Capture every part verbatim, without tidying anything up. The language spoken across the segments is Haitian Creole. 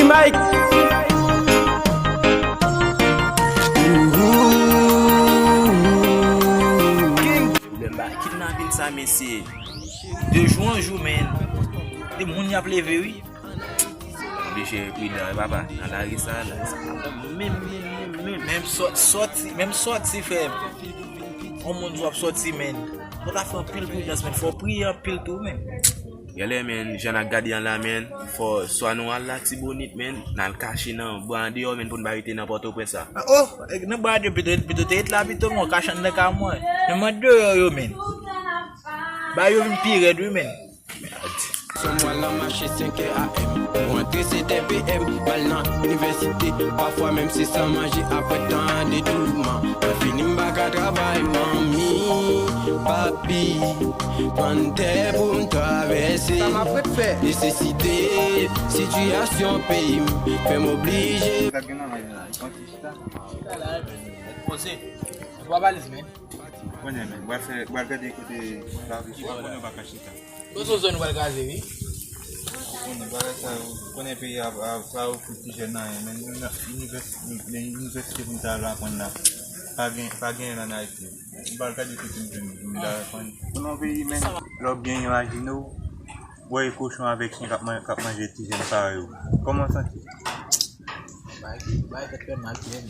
Mike. Pwoblèm ba kidnapin sa, mesye. De jou an jou, men. De moun y ap leve, wi. Oblije pridan, wi, papa. Nan lari sa, la. Menm, menm, menm, menm. Menm sò-, sòti, menm sòti, frè. On moun w ap sòti, men. Fò ta fè anpil pridans, men. Fò w priye anpil tou, men. Genlè, men, jan n ap gade an la, men, fò swa nou al Latibonit, men, n al kache nan bò andeyò, men, pou n pa rete nan Pòtoprens la. Ah, oh, nan bò andeyò, pito, pito te ret la, pito, mwen, kache anndan kay mwen. Men mwen deyò yo, men. Ba yo vin pi rèd, wi, men. Sou mwen lan mache senk è a m. Pou rantre se de p m, m al nan inivèsite. Pafwa menm se san manje apre tan de touman. Mwen fini m pa ka travay, manmi, papi. Pran tè pou m travèse. Sa m ap ret fè? Nesesite, sitiyasyon peyi m fè m oblije. Sa gen nan men la, yon ti chita. Poze. Twa valiz, men. Konnen, men, bral fè, bral gade kote lavi. Ou pa konnen ou pa ka chita. Bon, se yon zòn pral kraze, wi. Konnen bagay sa yo, konnen peyi a, a, pa ofri ti jèn anyen, men nou nan inivès-, nan inivèsite pou nou ta al aprann la. Pa gen, pa genyen l ann Ayiti. Ou pral gade kote m jwenn pou m ta aprann. Pou nan peyi, men, lè w byen imajine w, w wè kochon avèk chen k ap man-, k ap manje ti jèn parèy ou. Kòman w santi? Bay, bay tèt fè mal, men.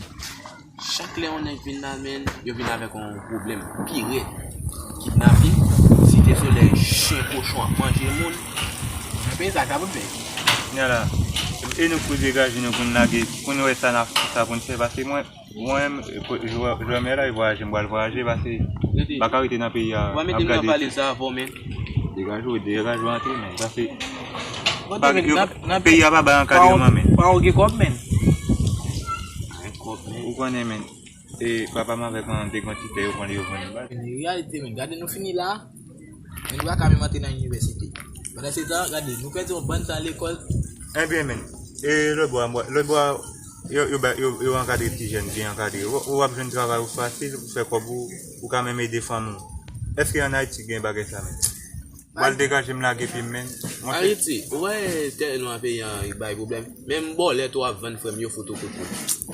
Chak lè yon nèg vin la, men, yo vin avèk yon pwoblèm pi rèd. Kidnapin, Site Solèy, chen kochon ap manje moun. Nan peyi sa, sa pou n fè? Kounye a la, e nou k pou degaje nou pou n lage, pou n wè sa n ap, sa pou n fè, paske mwen, mwen menm, e, ko-, jwè, jwè mè la, e vwayaje, m pral vwayaje, paske m pa ka rete nan peyi a, ap gade. Degaje w, degaje w antre, men, paske Kote pa, men, yo, nan, nan peyi a pa bay ankadreman, men. Pa ou gen kòb, men. Gen kòb, men. Ou konnen, men. E papa m avèk manman m te gen yon ti tè, yo pran li, yo vann li. Men, reyalite, men. Gade, nou fini la. Men, nou pa ka menm antre nan inivèsite. Pandan se tan, gade, nou pèdi yon bann tan lekòl. Ebyen, men. E lòt bò a, lòt bò a, yo, yo, ba, yo, yo ankadre ti jèn, byen ankadre. Ou, ou ap jwenn travay ou fasil, ou fè kòb ou, ou ka menm ede fanmi w. Èske ann Ayiti gen bagay sa, men? Pral degaje m lage pye m, men. Ayiti, ou wè tèren nou an peyi an bay pwoblèm. Menm bòlèt ou ap vann, frè m, yo fout ou kout pwen.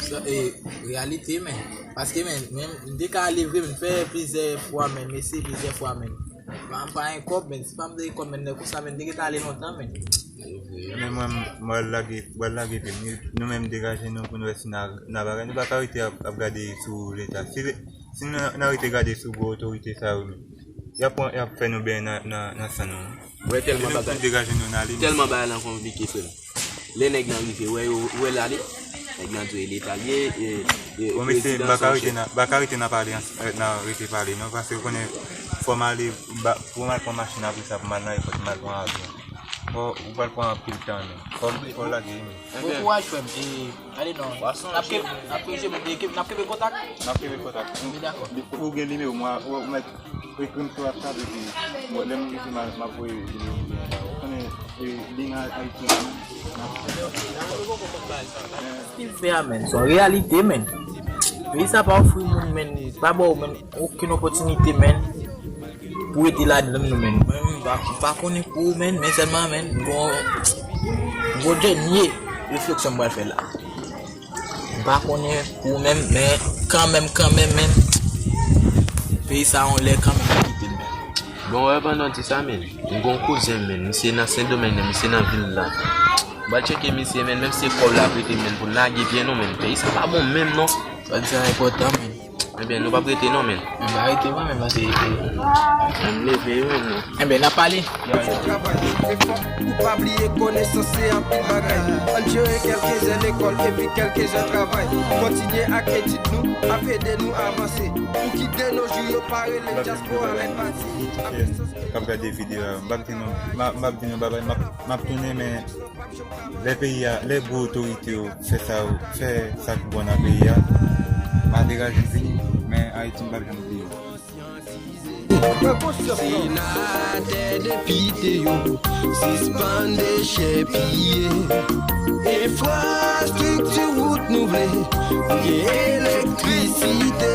Sa, e, reyalite, men. Paske, men, men, m te ka ale vre, men, fè plizyè fwa, men, m eseye plizyè fwa, men. Pa, pa gen kòb, men, si pa m te gen kòb, men, lè konsa, men, m te gentan ale lontan, men. Men mwen, m pral lage, m pral lage pye m. Nou menm degaje nou pou n wè si n a, n a bagay. Nou pa ka rete ap, ap gade sou leta. Si, si nou, n a rete gade sou gwo otorite sa yo, men. Y ap pran, y ap fè nou benyen nan, nan, nan san nou. Wè, tèlman bagay, degaje nou nan limit. Tèlman bagay lan konplike, frè m. Lè nèg lan rive, wè yo, wè l ale. Nèg lan di w e leta l ye, e, e, bon, mesye, m pa ka rete nan, pa ka rete nan pale, nan rete pale, non, paske ou konnen, fò m ale, pou m al pran machin apre sa, pou m al nan èpòt, m al pran avyon. Fò, ou pral pran anpil tan, non. Fò, fò lage, wi. Bon kouraj, frè m. E, ale non. N ap kenbe, n ap kenbe, n ap kenbe kontak. N ap kenbe kontak. Dakò. Depi ou gen nimewo m, ou mèt ekri m sou WhatsApp, epi, bon, lè m rive, m a, m ap voye nimewo m ba ou. Ou konnen, e, liy Ayiti an, men. Sa k fè a, men, se yon reyalite, men. Peyi sa pa ofri moun, men, pa ba w, men, okenn opòtinite, men, pou rete ladan l, non, men. Mwen menm, m pa, m pa konnen pou ou, men, men sèlman, men, m gon, m gon dènye refleksyon m pral fè la. M pa konnen pou ou menm, men kanmenm, kanmenm, men, peyi sa yon lè kanmenm pou kite l, men. Bon, wè, pandan w di sa, men, m gon kouzen m, men, misye nan Sendomeng, men, misye nan vil la. M pral tcheke misye, men, menm si se kòb l ap rete, men, pou n lage pye nou, men, peyi sa pa bon menm, non. Sa di sa enpòtan, men. Ebyen, nou p ap rete non, men. Men pa rete mwen menm, paske, e, men m leve wi, non. Ebyen, n ap pale. Travay, efò, pou pa bliye konesans se anpil bagay. Ann jere kèlke zè lekòl epi kèlke zè travay. Kontinye ak etid nou, ap ede nou avanse. Pou ki de nos jours yo pa rele dyaspora lèt pati. K ap gade videyo a, m p ap di nou, m a, m ap di nou babay, m ap, m ap tounen, men Lè peyi a, lè gwo otorite yo fè sa yo, fè sa k bon nan peyi a, m a degaje m vini, men Ayiti m p ap janm bliye. Senatè, depite yo, sispann dechèpiye. Enfrastrikti wout nou vle, pou gen elektrisite.